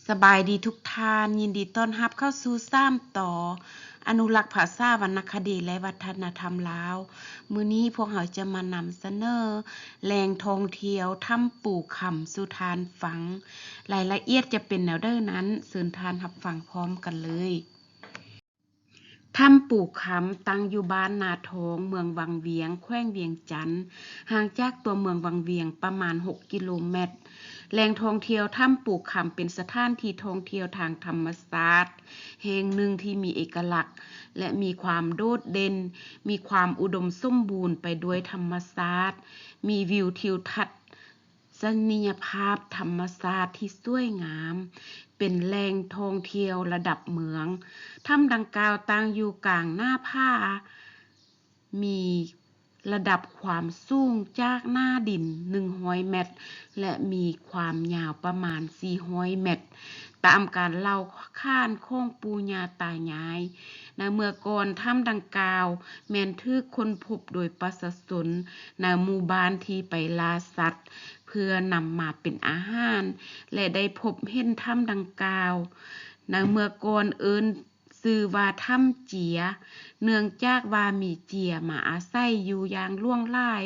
ສະບາຍດີທຸກທ່ານ, ຍິນດີຕ້ອນຮັບເຂົ້າສູ່ສາມຕໍ່ ອະນຸລັກພາສາ, ວັນນະຄະດີ ແລະ ວັດທະນະທຳລາວ. ມື້ນີ້ພວກເຮົາຈະມານຳສະເໜີແຫຼ່ງທ່ອງທ່ຽວຖ້ຳປູຄຳສູ່ທ່ານຟັງ. ລາຍລະອຽດຈະເປັນແນວໃດນັ້ນ, ເຊີນທ່ານຮັບຟັງພ້ອມກັນເລີຍ. ຖ້ຳປູຄຳ ຕັ້ງຢູ່ບ້ານນາທອງ ເມືອງວັງວຽງ ແຂວງວຽງຈັນ, ຫ່າງຈາກຕົວເມືອງວັງວຽງປະມານຫົກກິໂລແມັດ. ແຫຼ່ງທ່ອງທ່ຽວຖ້ຳປູຄຳ ເປັນສະຖານທີ່ທ່ອງທ່ຽວທາງທຳມະຊາດແຫ່ງໜຶ່ງທີ່ມີເອກະລັກ ແລະ ມີຄວາມໂດດເດັ່ນ, ມີຄວາມອຸດົມສົມບູນໄປດ້ວຍທຳມະຊາດ, ມີວິວທິວທັດ ທັດສະນີຍະພາບທຳມະຊາດທີ່ສວຍງາມ, ເປັນແຫຼ່ງທ່ອງທ່ຽວລະດັບເມືອງ. ຖ້ຳດັ່ງກ່າວຕັ້ງຢູ່ກາງໜ້າຜາ, ມີລະດັບຄວາມສູງຈາກໜ້າດິນໜຶ່ງຮ້ອຍແມັດ ແລະ ມີຄວາມຍາວປະມານສີ່ຮ້ອຍແມັດ. ຕາມການເລົ່າຂານຂອງປູ່ຍ່າຕາຍາຍ, ໃນເມື່ອກ່ອນ ຖ້ຳດັ່ງກ່າວແມ່ນຖືກຄົ້ນພົບໂດຍປະຊາຊົນໃນໝູ່ບ້ານທີ່ໄປລ່າສັດເພື່ອນຳມາເປັນອາຫານ ແລະ ໄດ້ພົບເຫັນຖ້ຳດັ່ງກ່າວ. ໃນເມື່ອກ່ອນເອີ້ນຊື່ວ່າຖ້ຳເຈຍ, ເນື່ອງຈາກວ່າມີເຈຍມາອາໄສຢູ່ຢ່າງຫຼວງຫຼາຍ.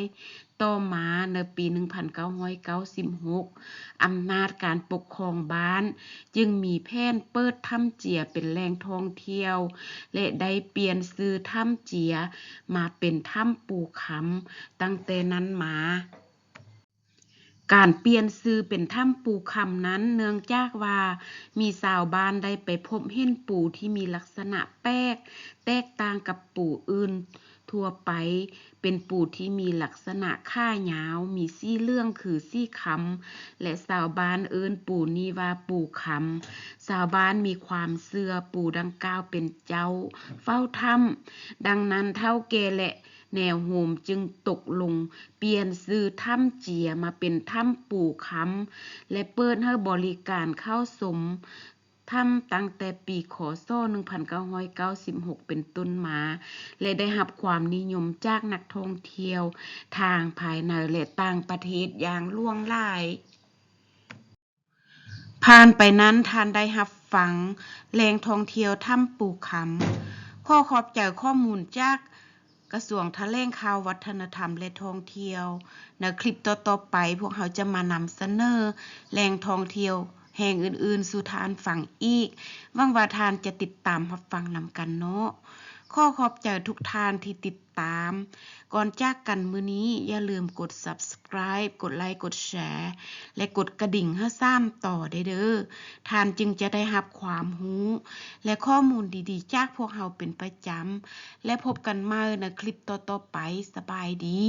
ຕໍ່ມາໃນປີໜຶ່ງພັນເກົ້າຮ້ອຍເກົ້າສິບຫົກ ອຳນາດການປົກຄອງບ້ານຈຶ່ງມີແຜນເປີດຖ້ຳເຈຍເປັນແຫຼ່ງທ່ອງທ່ຽວ ແລະ ໄດ້ປ່ຽນຊື່ຖ້ຳເຈຍມາເປັນຖ້ຳປູຄຳ. ຕັ້ງແຕ່ນັ້ນມາ, ການປ່ຽນຊື່ເປັນຖ້ຳປູຄຳນັ້ນ ເນື່ອງຈາກວ່າມີຊາວບ້ານໄດ້ໄປພົບເຫັນປູທີ່ມີລັກສະນະແປກ ແຕກຕ່າງກັບປູອື່ນທົ່ວໄປ, ເປັນປູທີ່ມີລັກສະນະຂາຍາວ, ມີສີເຫຼືອງຄືສີຄຳ ແລະ ຊາວບ້ານເອີ້ນປູນີ້ວ່າປູຄຳ. ຊາວບ້ານມີຄວາມເຊື່ອປູດັ່ງກ່າວເປັນເຈົ້າເຝົ້າຖ້ຳ, ດັ່ງນັ້ນ ເຖົ້າແກ່ ແລະ ແນວໂຮມຈຶ່ງຕົກລົງປ່ຽນຊື່ຖ້ຳເຈຍມາເປັນຖ້ຳປູຄຳ ແລະ ເປີດໃຫ້ບໍລິການເຂົ້າຊົມ ຖ້ຳຕັ້ງແຕ່ປີ ຄ.ສ. ໜຶ່ງພັນເກົ້າຮ້ອຍເກົ້າສິບຫົກ ເປັນຕົ້ນມາ ແລະ ໄດ້ຮັບຄວາມນິຍົມຈາກນັກທ່ອງທ່ຽວທັງພາຍໃນ ແລະ ຕ່າງປະເທດຢ່າງຫຼວງຫຼາຍ. ຜ່ານໄປນັ້ນ, ທ່ານໄດ້ຮັບຟັງແຫຼ່ງທ່ອງທ່ຽວຖ້ຳປູຄຳ. ຂໍຂອບໃຈຂໍ້ມູນຈາກ ກະຊວງຖະແຫຼງຂ່າວ ວັດທະນະທຳ ແລະ ທ່ອງທ່ຽວ. ໃນຄລິບຕໍ່ໆໄປ, ພວກເຮົາຈະມານຳສະເໜີແຫຼ່ງທ່ອງທ່ຽວແຫ່ງອື່ນໆສູ່ທ່ານຟັງອີກ. ຫວັງວ່າທ່ານຈະຕິດຕາມຮັບຟັງນຳກັນເນາະ. ຂໍຂອບໃຈທຸກທ່ານທີ່ຕິດຕາມ. ກ່ອນຈາກກັນມື້ນີ້, ຢ່າລືມກົດ Subscribe ກົດໄລ, ກົດແຊ ແລະ ກົດກະດິ່ງໃຫ້ສາມຕໍ່ໄດ້ເດີ້. ທ່ານຈຶ່ງຈະໄດ້ຮັບຄວາມຮູ້ ແລະ ຂໍ້ມູນດີໆຈາກພວກເຮົາເປັນປະຈຳ ແລະ ພົບກັນໃໝ່ໃນຄລິບຕໍ່ໆໄປ. ສະບາຍດີ.